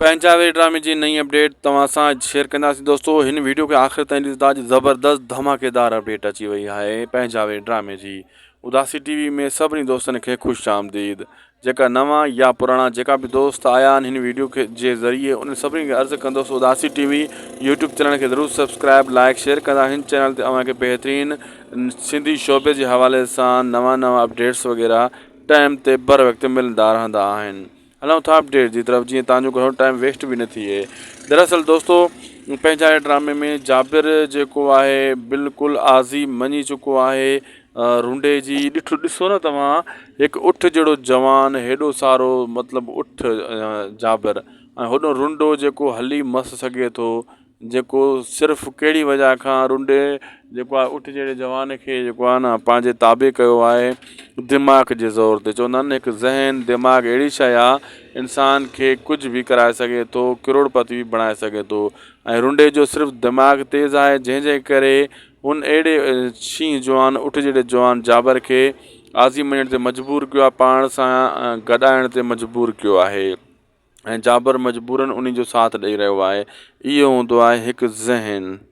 پنهنجا وير ڊرامي جي نئين اپڊيٽ توهان سان شيئر ڪنداسين دوستو هن ويڊيو کي آخر تائين ڏسندا اڄ زبردست ڌماڪيدار اپڊيٽ اچي وئي آهي پنهنجا وير ڊرامي جي اداسي ٽي وي ۾ سڀني دوستن کي خوش آمديد جيڪا نوان يا پراڻا جيڪا به دوست آيا آهن هن ويڊيو کي جي ذريعي انهن سڀني کي عرض ڪندس Udasi T V YouTube channel کي ضرور سبسڪرائب لائڪ شيئر ڪندا هن چينل تي اوهان کي بهترين سنڌي شعبي جي حوالي سان نوان نوان اپڊيٽس وغيره ٽائيم تي بر وقت ملندا رهندا آهن هلون ٿا اپڊيٽ جي طرف جيئن تان جو گهڻو ٽائيم ويسٽ به نه ٿئي دراصل دوستو پنهنجا ڊرامي ۾ جابر جيڪو آهي بلڪل آزي مڃي چڪو آهي رونڊي جي ڏٺو ڏسو نه توهان هڪ اٺ جهڙو جوان هيڏو سارو مطلب اٺ جابر ۽ هوڏو رنڊو جيڪو هلي مس سگهي ٿو جيڪو صرف ڪهڙي وجه کان رنڊي جيڪو آهي اٺ جهڙي جوان کي جيڪو آهي نه پنهنجي تابع ڪيو آهي دماغ جي زور تي چوندا آهن هڪ ذهن دماغ اهڙي شيء آهي انسان کي ڪجهه به ڪرائي سگهي ٿو ڪروڙ پتي به بڻائي سگهي ٿو ۽ رنڊي جو صرف دماغ تيز آهي جنهن جي ڪري هن اهڙي شينهن جوان اٺ جهڙي جوان جابر کي آزي مڃڻ تي مجبور ڪيو آهي پاڻ سان گڏائڻ تي مجبور ڪيو آهي ۽ جابر مجبورن انهي جو ساٿ ڏئي رهيو آهي. اهو هوندو آهي هڪ ذهن.